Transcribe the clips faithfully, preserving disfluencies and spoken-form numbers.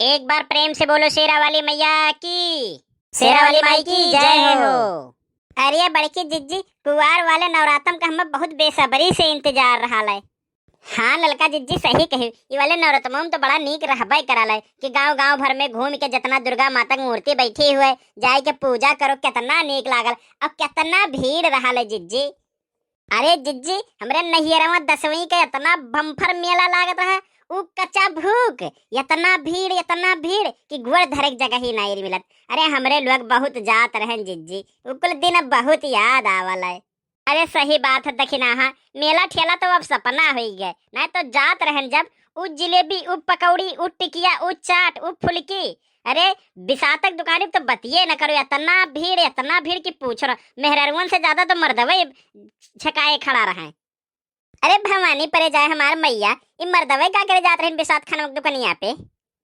एक बार प्रेम से बोलो शेरा वाली मैया की। शेरा वाली माई की जय हो। अरे बड़की जिज्जी, कुआर वाले नवरातम का हमें बहुत बेसब्री से इंतजार रहल है। हाँ ललका जिज्जी, सही कही, ई वाले नवरतमों में तो बड़ा नीक रहबे करल है कि गांव गांव भर में घूम के जितना दुर्गा माता की मूर्ति बैठी हुए, जाए के पूजा करो, कितना नीक लागल। अब कितना भीड़ रहल है जिज्जी। अरे जिज्जी, हमरे नैहरवा दसवीं के इतना बम्फर मेला लागत रहा, उ कच्चा भूख, इतना भीड़, इतना भीड़ कि गोड़ धरे के जगह ही नहीं मिलत। अरे हमरे लोग बहुत जात रहन जिज्जी, उ कुल दिन अब बहुत याद आवल है। अरे सही बात है दखिनाहा, मेला ठेला तो अब सपना होई गए, नहीं तो जात रहन जब उ जिलेबी, उ पकौड़ी, उ टिकिया, उ चाट, उ फुलकी, अरे बिसातक दुकानी तो बतिये न करो, इतना भीड़, इतना भीड़ कि पूछो ना, मेहरारुअन से ज्यादा तो मर्दवे छकाए खड़ा रहे। अरे भवानी परे जाए हमार मैया, ई मर्दवे का करे जात रहन बिसात खाना दुकनिया पे?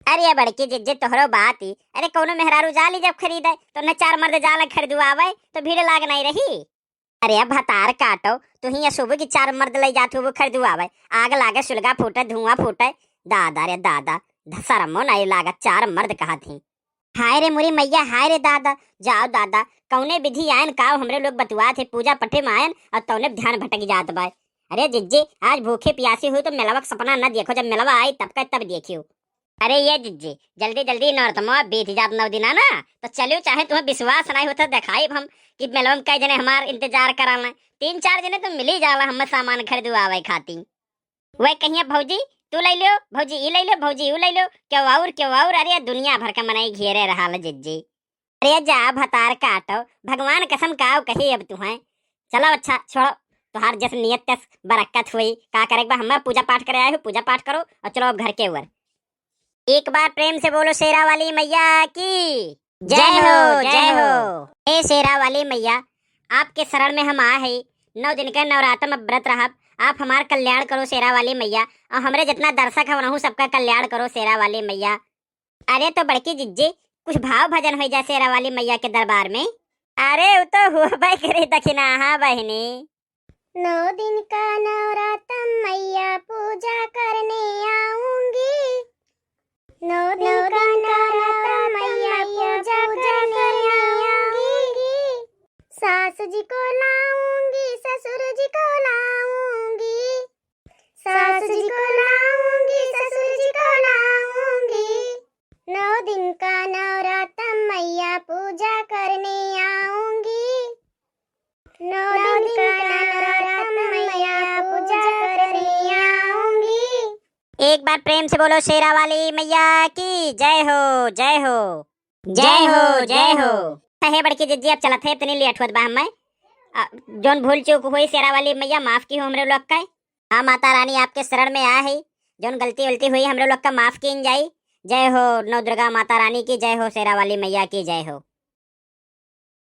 अरे बड़की जिज्जी तोहरो बात ही, अरे कौनो मेहरारू जाली जब खरीदे तो न चार मर्द जाला खरीदुआवे तो भीड़ लाग नहीं रही। अरे भतार काटो, तू ही ये सुबह की चार मर्द ले जात हो वो खरीदुआवे, आग लागे सुलगा फूटे धुआं फूटे, दादा रे दादा, शर्मो नहीं लागा चार मर्द कहा थी। हाय रे मुरी मैया, हाय रे दादा, जाओ दादा, कौने विधि आयन काव हमरे लोग बतुआ थे, पूजा पठे में आयन और तौने ध्यान भटक जात बा। अरे जिज्जी, आज भूखे प्यासी हुई तो मेलवा का सपना न देखो, जब मेलवा आई तब का तब देखियो। अरे ये जिज्जी, जल्दी जल्दी नौरतमवा बीत जात नौ दिना ना, तो चलियो चाहे तुम्हें विश्वास नहीं होता दिखाई हम कि मेलवा में कई जने हमार इंतजार कराला, तीन चार जने तो मिली जाला हमें सामान खरीदो आवे खाती। वह कहिए भौजी तू ले लो, भौजी ई ले लो, भौजी ऊ ले लो, क्यों और क्यों और, अरे दुनिया भर का मनई घेरे रहा ल जिज्जी। अरे जा भतार काटो, भगवान कसम काव कही अब तुहें। चलो अच्छा छोड़ो, तुहार जस नियत तस बरक्कत हुई, का करे बा, हमें पूजा पाठ करे आए हो, पूजा पाठ करो और चलो अब घर के ओर। एक बार प्रेम से बोलो शेरा वाली मैया की जय हो, जय हो। हे शेरा वाली मैया, आपके शरण में हम आ है, नौ दिन के नवरात्र में व्रत रहब, आप हमार कल्याण करो शेरा वाली मैया, और हमरे जितना दर्शक है उनहू सबका कल्याण करो शेरा वाली मैया। अरे तो बड़की जिज्जी, कुछ भाव भजन हो जाए शेरा वाली मैया के दरबार में। अरे उ तो होबे करे दखिनाहा बहिनी। नौ दिन का नवरातम मैया पूजा करने आऊंगी। नौ दिन का नवरातम मैया पूजा करने आऊंगी। सास जी को लाऊंगी, ससुर जी को लाऊंगी। सास जी को लाऊंगी, ससुर जी को लाऊंगी। नौ दिन का नवरातम मैया पूजा करने आऊंगी। नौ दिन का नवरातम मैया पूजा करने आऊंगी। एक बार प्रेम से बोलो शेरा वाली मैया की जय हो, जय हो। जय हो, जय हो। हे बड़की जिज्जी, अब चलत है, इतनी लेट होत बा हमें। आ, जौन भूल चूक हुई शेरा वाली मैया माफ की हो हमरे लोग का। हाँ माता रानी आपके शरण में आ है, जौन गलती वलती हुई हमरे लोग का माफ कीन जाई। जय हो नौ दुर्गा माता रानी की, जय हो शेरा वाली मैया की, जय हो।